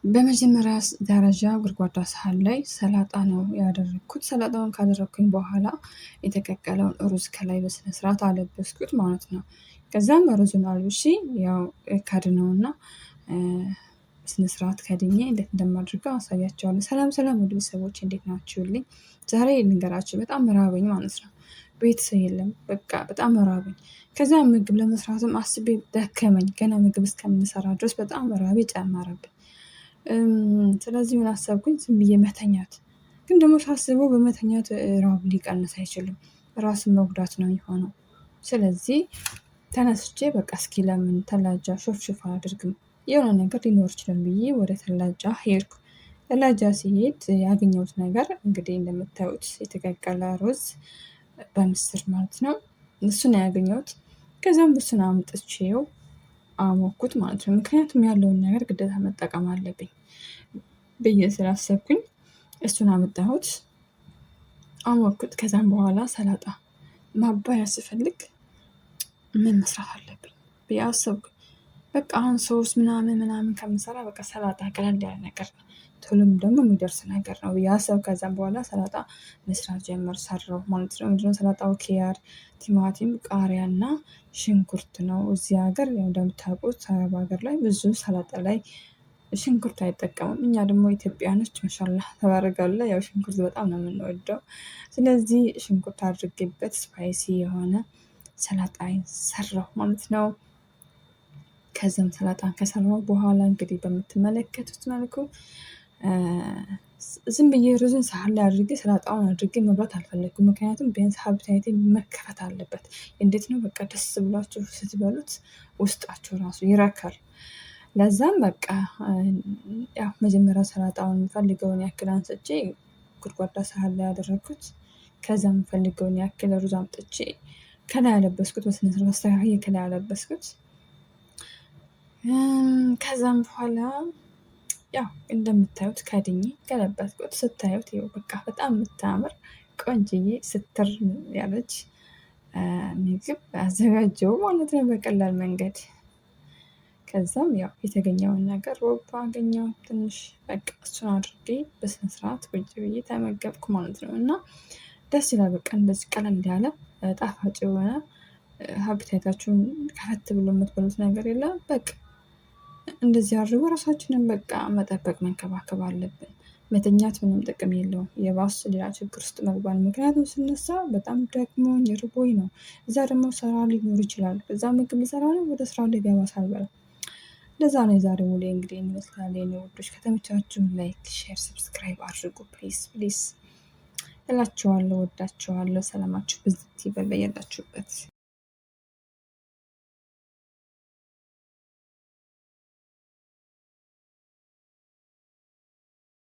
በመጀመሪያ ደረጃ ጎድጓዳ ሳህን ላይ ሰላጣ ነው ያደረግኩት። ሰላጣውን ካደረግኩኝ በኋላ የተቀቀለውን ሩዝ ከላይ በስነ ስርዓት አለበስኩት ማለት ነው። ከዛም ሩዙን አልብሼ ያው ከድነውና በስነ ስርዓት ከድኜ እንዴት እንደማድርገው አሳያቸዋለሁ። ሰላም ሰላም ውድ ቤተሰቦች፣ እንዴት ናችሁልኝ? ዛሬ ልንገራችሁ፣ በጣም ራበኝ ማለት ነው። ቤተሰብ የለም፣ በቃ በጣም ራበኝ። ከዛ ምግብ ለመስራትም አስቤ ደከመኝ። ገና ምግብ እስከምሰራ ድረስ በጣም ራቤ ጨመረብኝ። ስለዚህ ምን አሰብኩኝ? ዝም ብዬ መተኛት። ግን ደግሞ ሳስበው በመተኛት ራብ ሊቀንስ አይችልም። ራስን መጉዳት ነው የሚሆነው። ስለዚህ ተነስቼ በቃ እስኪ ለምን ثلاجة شوف شوف አላደርግም፣ የሆነ ነገር ሊኖር ይችላል ብዬ ወደ ثلاجة ሄድኩ። ثلاجة ሲሄድ ያገኘሁት ነገር እንግዲህ እንደምታዩት የተቀቀለ ሩዝ በምስር ማለት ነው። እሱን ያገኘሁት። ከዛም እሱን አምጥቼው አሞኩት ማለት ነው። ምክንያቱም ያለውን ነገር ግዴታ መጠቀም አለብኝ ብዬ ስላሰብኩኝ እሱን አመጣሁት፣ አሞኩት። ከዛም በኋላ ሰላጣ ማባያ ስፈልግ ምን መስራት አለብኝ ብዬ አሰብኩኝ። በቃ አሁን ሶስ ምናምን ምናምን ከምሰራ በቃ ሰላጣ ቀለል ያለ ነገር ነው፣ ቶሎም ደግሞ የሚደርስ ነገር ነው ብዬ አሰብኩ። ከዛም በኋላ ሰላጣ መስራት ጀመር፣ ሰራሁ ማለት ነው። ምንድነው ሰላጣው? ኪያር፣ ቲማቲም፣ ቃሪያና ሽንኩርት ነው። እዚህ ሀገር ያው እንደምታውቁት አረብ ሀገር ላይ ብዙ ሰላጣ ላይ ሽንኩርት አይጠቀሙም። እኛ ደግሞ ኢትዮጵያኖች ما شاء الله تبارك الله ያው ሽንኩርት በጣም ነው የምንወደው። ስለዚህ ሽንኩርት አድርጌበት spicy የሆነ ሰላጣ ሰራሁ ማለት ነው። ከዛም ሰላጣን ከሰራሁ በኋላ እንግዲህ በምትመለከቱት መልኩ ዝም ብዬ ሩዝን ሳህን ላይ አድርጌ ሰላጣውን አድርጌ መብላት አልፈለኩም። ምክንያቱም ቢያንስ appetite ኤ መከፈት አለበት። እንዴት ነው፣ በቃ ደስ ብሏችሁ ስትበሉት ውስጣችሁ ራሱ ይረካል። ለዛም በቃ ያው መጀመሪያ ሰላጣውን የምፈልገውን ያክል አንስቼ ጎድጓዳ ሳህን ላይ ያደረግኩት። ከዛ የምፈልገውን ያክል ሩዝ አምጥቼ ከላይ ያለበስኩት፣ በስነ ስርዓት አስተካክዬ ከላይ ያለበስኩት። ከዛም በኋላ ያው እንደምታዩት ከድኜ ገለበጥኩት። ስታዩት ይኸው በቃ በጣም የምታምር ቆንጅዬ ስትር ያለች ምግብ አዘጋጀው ማለት ነው በቀላል መንገድ። ከዛም ያው የተገኘውን ነገር ሮባ አገኘው ትንሽ፣ በቃ እሱን አድርጌ በስነ ስርዓት ቁጭ ብዬ ተመገብኩ ማለት ነው። እና ደስ ይላል። በቃ እንደዚህ ቀለል ያለ ጣፋጭ የሆነ appetite ኣችሁን ከፈት ብሎ የምትበሉት ነገር የለም። በቃ እንደዚህ አድርጎ ራሳችንን በቃ መጠበቅ መንከባከብ አለብን። መተኛት ምንም ጥቅም የለውም። የባስ ሌላ ችግር ውስጥ መግባት። ምክንያቱም ስነሳ በጣም ደክሞኝ ርቦኝ ነው። እዛ ደግሞ ስራ ሊኖር ይችላል። እዛ ምግብ ልሰራ ነው፣ ወደ ስራው ልገባ ሳልበላ። እንደዛ ነው የዛሬው ውሎዬ እንግዲህ ይመስላል። የኔ ውዶች፣ ከተመቻችሁ like፣ share፣ subscribe አድርጉ፣ please please እላችኋለሁ። ወዳችኋለሁ። ሰላማችሁ ብዝት ይበል በያላችሁበት።